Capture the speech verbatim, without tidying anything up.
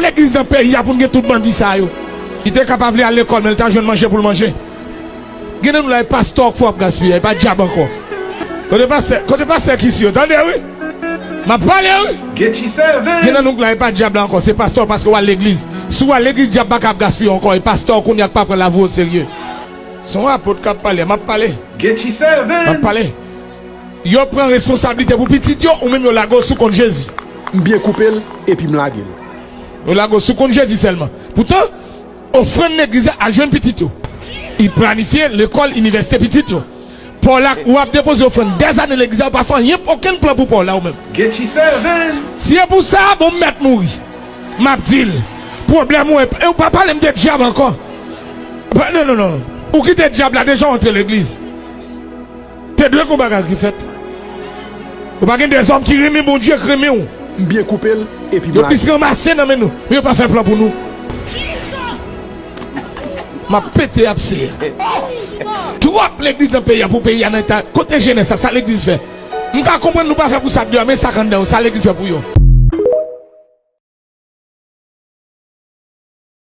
Legliz nan peyi a pou n gen tout bandi sa yo. Li te ka pa vle al lekòl, men l ta jwenn manje pou l manje. Gen nan nou la, e pastè k fè w ap gaspiye, e pa dyab ankò. Kote pastè, kote pastè ki si yo, tande wi. M ap pale wi. Get you seven. Gen nan nou la, e pa dyab la ankò, se pastè paske w al legliz. Si w al legliz, dyab pa ka ap gaspiye w ankò, e pastè kounye a k pa pran lavi w oserye. Se yon apot k ap pale, m ap pale. Get you seven. M ap pale. Yo pran responsablite pou pitit yo, ou menm yo lage w sou kont Jezi. M byen koupe l, epi m lage l. Yo lage w sou kont Jezi sèlman. Poutan, ofrann legliz la al jwenn pitit yo. Li planifye lekòl, inivèsite pitit yo. Paw la, ou ap depoze ofrann dèzane legliz la, ou pa fè anyen, okenn plan pou paw la ou menm. Get you seven. Si e pou sa, bon, m mèt mouri. M ap di l. Pwoblèm ou, e, e ou pa pale m de dyab ankò. Pa, non, non, non. Ou kite dyab la deja w antre legliz. Te dwe gon bagay ki fèt. Ou pa gen de zòm ki renmen Bondye, k renmen w. M byen koupe l, epi m Yo plis lage. Ranmase nan men nou, men yo pa fè plan pou nou. M ap pete apse. Twòp legliz nan peyi a pou peyi a nan eta. Kote jenès sa, sa legliz fè? M ka konprann nou pa fè pou sa k deyò, men sa k anndan yo, sa legliz fè pou yo.